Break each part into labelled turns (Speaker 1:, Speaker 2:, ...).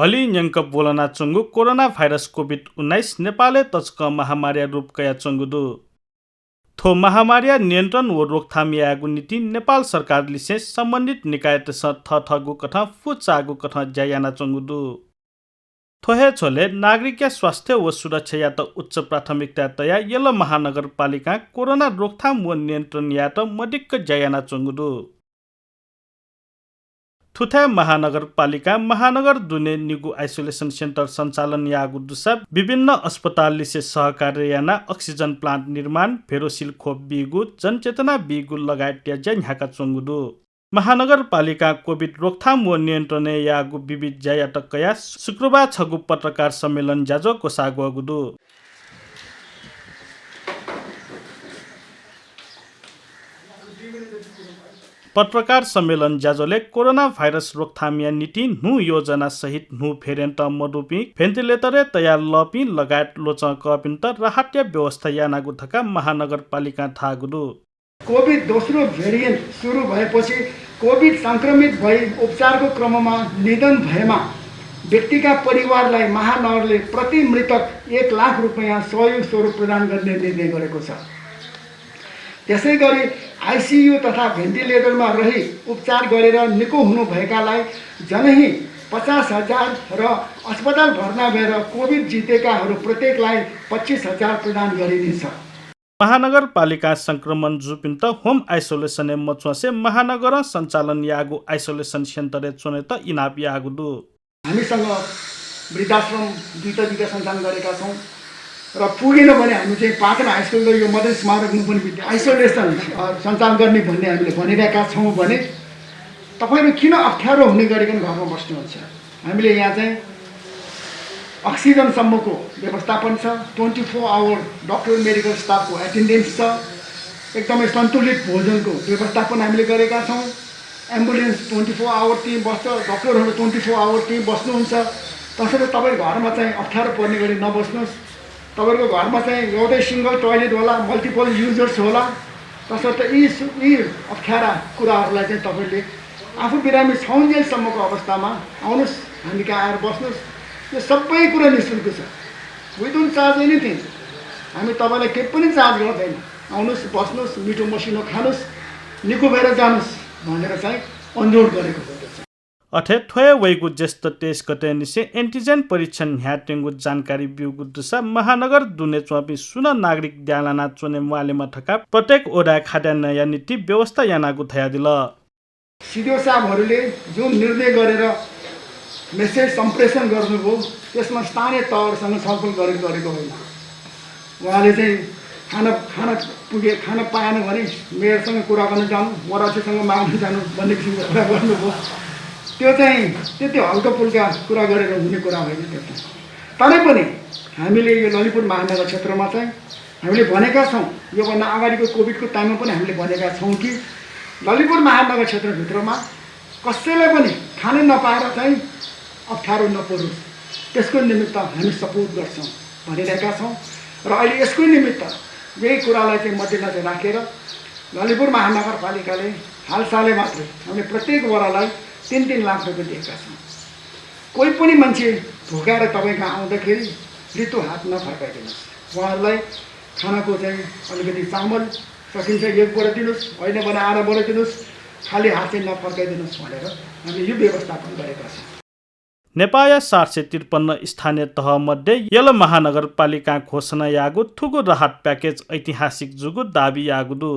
Speaker 1: हली न्यङ्क बोलना चुङ्गु corona virus COVID-19 नेपालले तचक महामारी रूप कया चुङ्गुदु थो महामारी नियन्त्रण व रोकथाम यागु नीति नेपाल सरकार लिसे सम्बन्धित निकाय थगु कथा फुचागु कथा ज्यायाना चुङ्गुदु थोहे छोले नागरिक स्वास्थ्य व सुरक्षा या त उच्च प्राथमिकता तया यल महानगरपालिका कोरोना रोकथाम व नियन्त्रण या त मडिक्क ज्यायाना चुङ्गुदु थुथा महानगरपालिका महानगर दुने निगु आइसोलेसन सेन्टर सञ्चालन यागु दुसा विभिन्न अस्पताल लिसे सहकार्य याना अक्सिजन प्लान्ट निर्माण फेरोसिल खोप बिगु जनचेतना बिगु लगायत ज्या ह्याका चुङ्गुदु महानगरपालिका कोभिड रोकथाम व नियन्त्रण यागु विविध ज्या टक्कया शुक्रबार छगु पत्रकार सम्मेलन जाजो कोसागु अगुदु पत्रकार सम्मेलन जाजोले कोरोना भाइरस रोकथामिया नीति नु योजना सहित नु फेरेन्ट मडुपी भेन्टिलेटरे तयार लपी लगायत लोच कपिन्त राहत्य व्यवस्था यानागु थका महानगरपालिका थागुदु
Speaker 2: कोभिड दोस्रो भेरिएन्ट सुरु भएपछि कोभिड संक्रमित भई उपचारको क्रममा निधन भएमा व्यक्तिका परिवारलाई महानगरले प्रति मृतक 1 लाख रुपैयाँ सहयोग स्वरूप प्रदान गर्ने निर्णय गरेको छ। त्यसैगरी आइसियु तथा भेन्टिलेटरमा रही उपचार गरेर निको हुनुभएकालाई जनही 50,000 र अस्पताल भर्ना भएर कोभिड जितेकाहरू प्रत्येकलाई 25,000 प्रदान गरिनेछ।
Speaker 1: महानगरपालिका संक्रमण जुपिन्त होम आइसोलेसन मचुवासे महानगर सञ्चालन यागु आइसोलेसन सेन्टर चुने त इनाप यागुदु
Speaker 2: हामीसँग वृद्धाश्रम दुईटा सञ्चालन गरेका छौँ र पुगेन भने हामी चाहिँ पाटना हाई स्कुल र यो मधेस स्मारकमा पनि आइसोलेसन सञ्चालन गर्ने भन्ने हामीले भनिरहेका छौँ भने तपाईँले किन अप्ठ्यारो हुने गरिकन घरमा बस्नुहुन्छ। हामीले यहाँ चाहिँ अक्सिजनसम्मको व्यवस्थापन छ, 24 आवर डक्टर मेडिकल स्टाफको एटेन्डेन्स छ, एकदमै सन्तुलित भोजनको व्यवस्थापन हामीले गरेका छौँ। एम्बुलेन्स 24 आवर टिम बस्छ, डक्टरहरू 24 आवर टिम बस्नुहुन्छ। त्यसैले तपाईँ घरमा चाहिँ अप्ठ्यारो पर्ने गरी नबस्नुहोस्। तपाईको घरमा चाहिँ एउटै सिङ्गल टोयलेट होला, मल्टिपल युजर्स होला। तसर्थ यी अप्ठ्यारा कुराहरूलाई चाहिँ तपाईँले आफू बिरामी छौन्जेलसम्मको अवस्थामा आउनुहोस्, हामी कहाँ आएर बस्नुहोस्। यो सबै कुरा निःशुल्क छ, विदउट चार्ज एनिथिङ। हामी तपाईँलाई केही पनि चार्ज गर्दैन। आउनुहोस्, बस्नुहोस्, मिठो मसिनो खानुहोस्, निको भएर जानुहोस् भनेर चाहिँ अनुरोध गरेको छ।
Speaker 1: अथे थोय वैगु ज्येष्ठ 23 गते निसे एन्टिजेन परीक्षण ह्याटेङ्गु जानकारी बिउगु दुसा महानगर दुने चुवापी सुन नागरिक द्यालाना चुने वालेमा थका प्रत्येक ओडा खाद्यान्न या नीति व्यवस्था यानागु थया दिल
Speaker 2: सिडिओ साहबहरूले जुन निर्णय गरेर मेसेज सम्प्रेषण गर्नुभयो त्यसमा स्थानीय तहसँग छलफल गरेको होइन। उहाँले चाहिँ खाना पाएन भने मेयरसँग कुरा गर्न जानु, मराठीसँग माग्न जानु भन्ने किसिमको कुरा गर्नुभयो। त्यो चाहिँ त्यति हल्का फुल्का कुरा गरेर हुने कुरा होइन। त्यो तरै पनि हामीले यो ललितपुर महानगर क्षेत्रमा चाहिँ हामीले भनेका छौँ, योभन्दा अगाडिको कोभिडको टाइममा पनि हामीले भनेका छौँ कि ललितपुर महानगर क्षेत्रभित्रमा कसैलाई पनि खानै नपाएर चाहिँ अप्ठ्यारो नपरोस्, त्यसको निमित्त हामी सपोर्ट गर्छौँ भनिरहेका छौँ। र अहिले यसको निमित्त यही कुरालाई चाहिँ मध्यनजर राखेर ललितपुर महानगरपालिकाले हालसालै मात्रै हामीले प्रत्येक वडालाई 3-3 लाख रुपियाँ दिएका छौँ। कोही पनि मान्छे भोकाएर तपाईँ कहाँ आउँदाखेरि रित्तो हात नफर्काइदिनुहोस्। उहाँहरूलाई खानाको चाहिँ अलिकति चामल सकिन्छ 1 बोरा दिनुहोस्, होइन भने आधा बोरा दिनुहोस्, खाली हात चाहिँ नफर्काइदिनुहोस् भनेर हामीले यो व्यवस्थापन गरेका छौँ।
Speaker 1: नेपाल 753 स्थानीय तह मध्ये यल महानगरपालिका घोषणा यागु थुगु राहत प्याकेज ऐतिहासिक जुगु दाबी यागुदु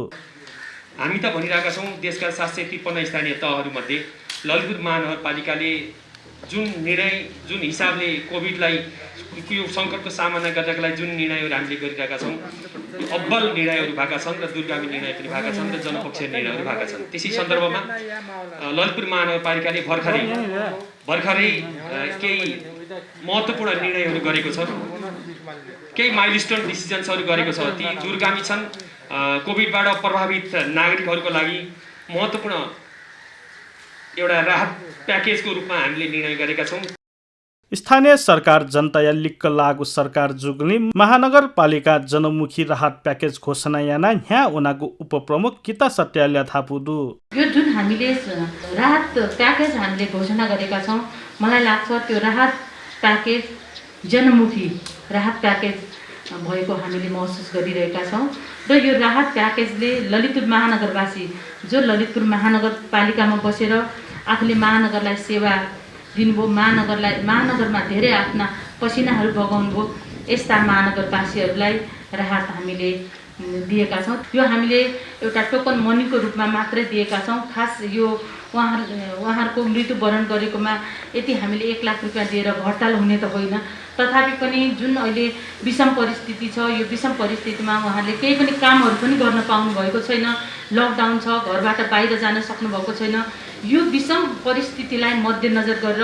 Speaker 3: हामी त भनिरहेका छौँ देशका 753 स्थानीय तहहरूमध्ये ललितपुर महानगरपालिकाले जुन हिसाबले कोभिडलाई यो सङ्कटको सामना गर्नका लागि जुन निर्णयहरू हामीले गरिरहेका छौँ, अब्बल निर्णयहरू भएका छन् र दूरगामी निर्णय पनि भएका छन् र जनपक्षीय निर्णयहरू भएका छन्। त्यसै सन्दर्भमा ललितपुर महानगरपालिकाले भर्खरै केही महत्त्वपूर्ण निर्णयहरू गरेको छ, केही माइलस्टोन डिसिजन्सहरू गरेको छ। ती दूरगामी छन्। कोभिडबाट प्रभावित नागरिकहरूको लागि महत्त्वपूर्ण एउटा राहत प्याकेजको रूपमा हामीले निर्णय गरेका छौँ।
Speaker 1: स्थानीय सरकार जनता लिक्क लागू सरकार जुगली महानगरपालिका जनमुखी राहत प्याकेज घोषणा याना यहाँ उनीको उपप्रमुख गीता सत्यालय थापुदु
Speaker 4: यो जुन हामीले राहत प्याकेज हामीले घोषणा गरेका छौँ, मलाई लाग्छ त्यो राहत प्याकेज जनमुखी राहत प्याकेज भएको हामीले महसुस गरिरहेका छौँ र यो राहत प्याकेजले ललितपुर महानगरवासी जो ललितपुर महानगरपालिकामा बसेर आफूले महानगरलाई सेवा दिनुभयो, महानगरमा धेरै आफ्ना पसिनाहरू बगाउनुभयो, यस्ता महानगरवासीहरूलाई राहत हामीले दिएका छौँ। यो हामीले एउटा टोकन मनीको रूपमा मात्रै दिएका छौँ। खास यो उहाँहरूको मृत्युवरण गरेकोमा यति हामीले 1 लाख रुपियाँ दिएर हडताल हुने त होइन, तथापि पनि जुन अहिले विषम परिस्थिति छ, यो विषम परिस्थितिमा उहाँहरूले केही पनि कामहरू पनि गर्न पाउनु भएको छैन, लकडाउन छ, घरबाट बाहिर जान सक्नुभएको छैन। यो विषम परिस्थितिलाई मध्यनजर गरेर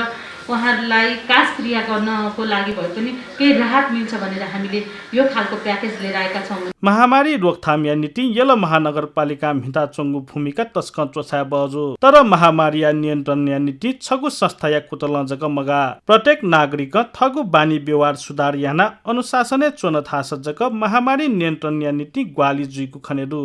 Speaker 4: उहाँहरूलाई काजक्रिया गर्नको लागि भए पनि केही राहत मिल्छ भनेर हामीले यो खालको प्याकेज लिएर आएका छौँ।
Speaker 1: महामारी रोकथाम या नीति यल महानगरपालिका हिता चोङ्गु भूमिका तस्क चोछा बजो तर महामारी या नियन्त्रण या नीति छगु संस्था या कुतल जग मगा प्रत्येक नागरिक थगु बानी व्यवहार सुधार याना अनुशासने चोन थास जग महामारी नियन्त्रण या नीति ग्वाली जुइकु खनेदु